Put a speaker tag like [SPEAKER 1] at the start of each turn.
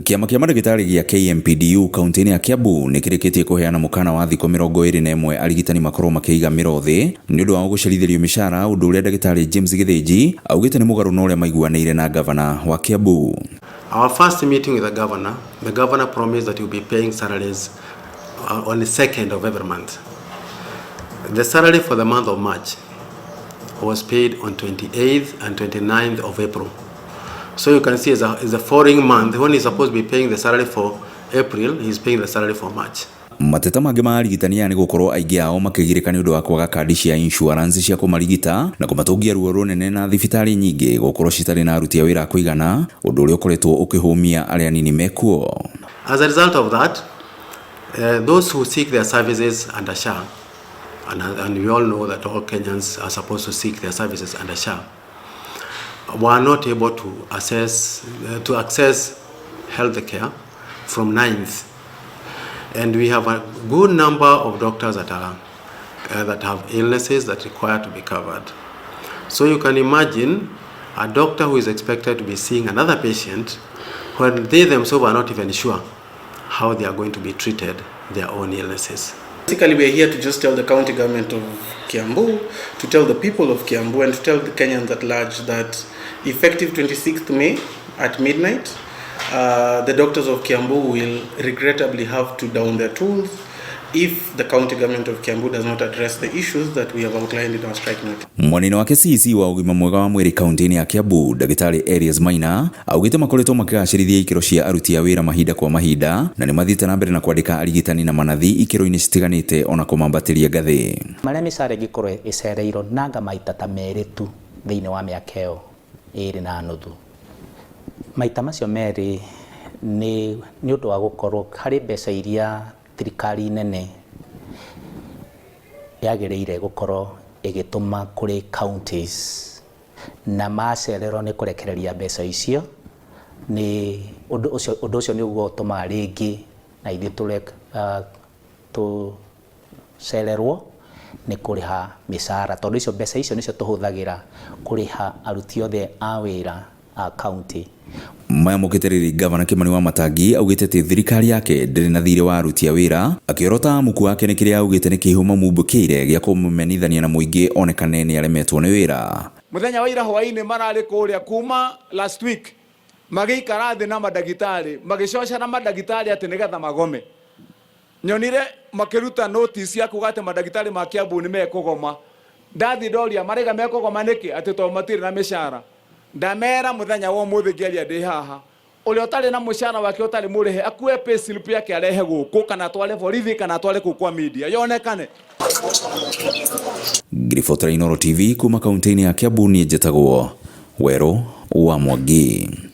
[SPEAKER 1] Kĩama kĩa mandagĩtarĩ gĩa KMPDU kaunti-inĩ ya Kiambu nĩ kĩrĩkĩtie kũheana mũkana wa thikũ 21 arigitani makorwo makĩiga mĩro thĩ nĩ ũndũ wa gũcerithĩrio mĩcara, ũndũ ũrĩa ndagĩtarĩ James Gĩthĩnji augĩte nĩ mũgarũ na ũrĩa maiguanĩire na ngavana wa Kiambu.
[SPEAKER 2] Our first meeting with the governor promised that he will be paying salaries on the 2nd of every month. The salary for the month of March was paid on 28th and 29th of April. So you can see as a following month, when he's supposed to be paying the salary for April, he's paying the salary for March.
[SPEAKER 1] Mateta mangĩ ma arigitani aya nĩ gũkorwo aingĩ ao makĩgirĩka nĩ ũndũ wa kwaga kandi cia insurance cia kũmarigita na kũmatũngia ruo rũnene na thibitarĩ nyingĩ gũkorwo citarĩ na aruti a wĩra a kũigana, ũndũ ũrĩa ũkoretwo ũkĩhũmia arĩa anini mekuo.
[SPEAKER 2] As a result of that, those who seek their services under SHA, and we all know that all Kenyans are supposed to seek their services under SHA, were not able to access health care from 9th. And we have a good number of doctors that have illnesses that require to be covered. So you can imagine a doctor who is expected to be seeing another patient when they themselves are not even sure how they are going to be treated their own illnesses.
[SPEAKER 3] Basically, we are here to just tell the county government of Kiambu, to tell the people of Kiambu, and to tell the Kenyans at large that effective 26th May at midnight, the doctors of Kiambu will regrettably have to down their tools if the county government of Kiambu does not address the issues that we have outlined in our strike notice.
[SPEAKER 1] Mwena-inĩ wake, CEC wa ũgima mwega wa mwĩrĩ kaunti-inĩ ya Kiambu, ndagĩtarĩ Elias Maina, augĩte makoretwo makĩgacĩrithia ikĩro cia aruti a wĩra mahinda kwa mahinda na nĩ mathiĩte na mbere na kwandĩka arigitani na manathi ikĩro-inĩ citiganĩte ona kũmambatĩria ngathĩ.
[SPEAKER 4] Marĩa mĩcara ĩngĩkorwo ĩcereirwo nanga maita ta 2 tu thĩinĩ wa mĩaka ĩyo 2.5, maita macio 2 nĩ ũndũ wa gũkorwo harĩ mbeca iria thirikari nene yagĩrĩire gũkorwo ĩgĩtũma kũrĩ counties, na macererwo nĩ kũrekereria mbeca icio. Nĩ ũndũ ũcio nĩguo ũtũmaga rĩngĩ na ithuĩ tũcererwo nĩ kũrĩha mĩcara, tondũ icio mbeca icio nĩcio tũhũthagĩra kũrĩha aruti othe a wĩra a county.
[SPEAKER 1] Maya mokĩte rĩrĩ ngavana Kimani wa Matangi augĩte atĩ thirikari yake ndĩrĩ na thirĩ wa aruti a wĩra, akĩorota muku wake nĩ kĩrĩa augĩte nĩ kĩhumo mumbũkĩire gĩa kũmũmenithania na mũingĩ onekane nĩ aremetwo nĩ wĩra.
[SPEAKER 5] Muthenya wa ira hwaini mararĩ kũrĩa kuma last week magĩikara thĩ na mandagĩtarĩ, magĩcocana mandagĩtarĩ atĩ nĩgetha magome. Nyonire makĩruta notice ya kuga atĩ mandagĩtarĩ ma Kiambu nĩ mekũgoma. Ndathiĩ ndoria maraiga mekũgoma nĩkĩ, atĩ tondũ matirĩ na mĩcara. Ndamera mũthenya wa ũmũthĩ ngĩaria ndĩ haha, ũrĩa ũtarĩ na mũcara wake ũtarĩ mũrĩhe akue pay slip yake arehe gũkũ, kana atware borithi, kana atware kũu kwa media yonekane.
[SPEAKER 1] Ngiribotera Inooro TV kuma kaunti-inĩ ya Kiambu, niĩ njĩtagwo Werũ wa Mwangi.